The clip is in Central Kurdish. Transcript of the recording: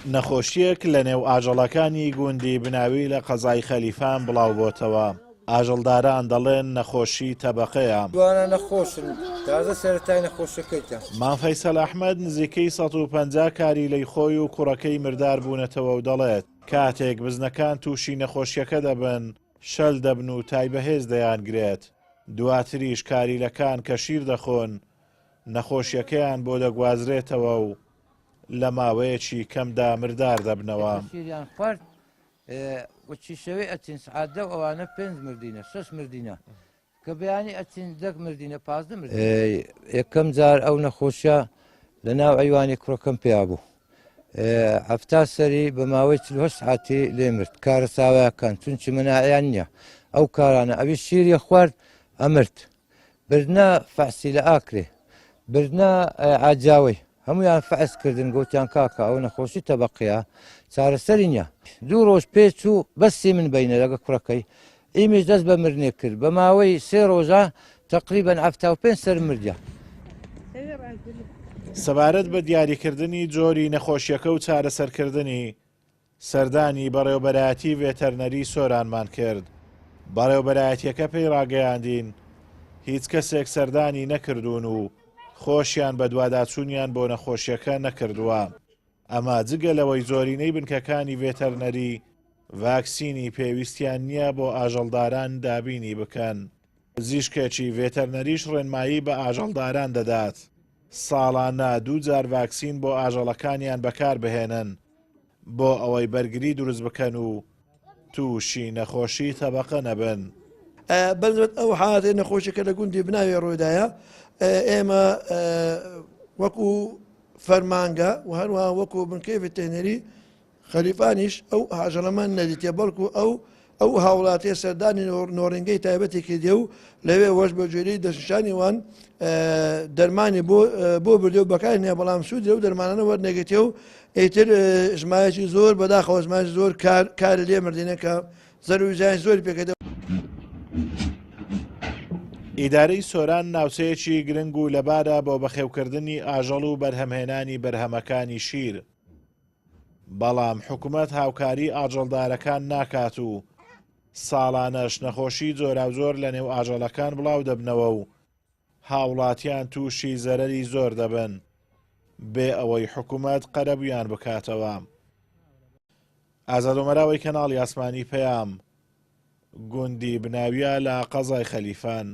نەخۆشییەک لەنێو ئاژەڵەکانی گوندی بناوی لە قەزای خەلیفان بڵاوبۆتەوە، ئاژەڵداران دەڵێن نەخۆشی تەبەقەیە. دوانە نەخۆشن تازە سەرەتای نەخۆشەکەیتە. مام فەیسەل ئەحمەد نزیکەی 150 کاریلەی خۆی و کوڕەکەی مردار بوونەتەوە و دەڵێت، کاتێک بزنەکان تووشی نەخۆشییەکە دەبن، شەل دەبن و تای بەهێز دەیانگرێت، دواتریش کاریلەکان کە شیر دەخۆن، نەخۆشییەکەیان بۆ دەگوازرێتەوە و لە ماوەیەکی کەمدا مردار دەبنەوە. شیریان خوارد وچی شەوێ ئەچین سعات دە و ئەوانە پێنج مردینە شەش مردینە کە بەیانی ئەچین دەک مردینە 15 مردینە. یەکەم جار ئەو نەخۆشیە لە ناو ئەیوانی کوڕەکەم پیا بوو 70 سەری بە ماوەی 48 سعاتی لێ مرد کارە ساوایەکان چونچی مناعیان نییە ئەو کارانە ئەوی شیری خوارد ئەمرد بردنە فەحسی لە ئاکرێ بردنە عاجاوەی هەمویان فەحس کردن گوتیان کاکە ئەو نەخۆشی تەبقەیە چارەسەری نییە دوو ڕۆژ پێچوو بەسی من بینە لەگە کوڕەکەی ئیمیش دەست بە مرنێک کرد بە ماوەی سێ ڕۆژە تقریبا 75 سەر مردە. سەبارەت بە دیاریکردنی جۆری نەخۆشیەکە و چارەسەرکردنی، سەردانی بەڕێوبەرایەتی ڤێتەرنەری سۆرانمان کرد، بەڕێوبەرایەتیەکە پێی ڕاگەیاندین هیچ کەسێک سەردانی نەکردوون و خۆشیان بەدواداچوونیان بۆ نەخۆشیەکە نەکردووە، ئەمە جگە لەوەی زۆرینەی بنکەکانی ڤێتەرنەری ڤاکسینی پێویستیان نییە بۆ ئاژەڵداران دابینی بکەن. پزیشکێکی ڤێتەرنەریش ڕێنمایی بە ئاژەڵداران دەدات ساڵانە دووجار ڤاکسین بۆ ئاژەڵەکانیان بەکاربهێنن بۆ ئەوەی بەرگری دروست بکەن و تووشی نەخۆشی تەبەقە نەبن. بەنسبەت ئەو حاڵەتەی نەخۆشیەکە لە گوندی بناوێ ڕوویدایە ئێمە وەکو فەرمانگە و هەروەها وەکو بنکەی ڤێتێرنەری خەلیفانیش ئەو ئاژەڵەمان نەدیتیە بەڵکو ئەو ئەو هاوڵاتیە سەردانی نۆڕینگەی تایبەتی کردیە و لەوێ وەش بە گوێرەی دەستنیشانی وان دەرمانی بۆ بۆ بردێ و بەکارنیە بەڵام سوود لەو دەرمانانە وەرنەگرتێ و ئیتر ژمارەیەکی زۆر بەداخەوە ژمارەیەکی زۆر کار کار لێ مردینە کە زەرور زیانی زۆری پێکردە. ئیدارەی سۆران ناوچەیەکی گرنگ و لەبارە بۆ بەخێوکردنی ئاژەڵ و بەرهەمهێنانی بەرهەمەکانی شیر. بەڵام حکومەت هاوکاری ئاژەڵدارەکان ناکات و ساڵانەش نەخۆشی جۆراوجۆر لەنێو ئاژەڵەکان بڵاودەبنەوە و هاوڵاتیان تووشی زەرەری زۆر دەبن بێ ئەوەی حکومەت قەرەبوویان بکاتەوە. ئازاد ئۆمەراوەی کەناڵی ئاسمانی پەیام، گوندی بناویە لە قەزای خەلیفان.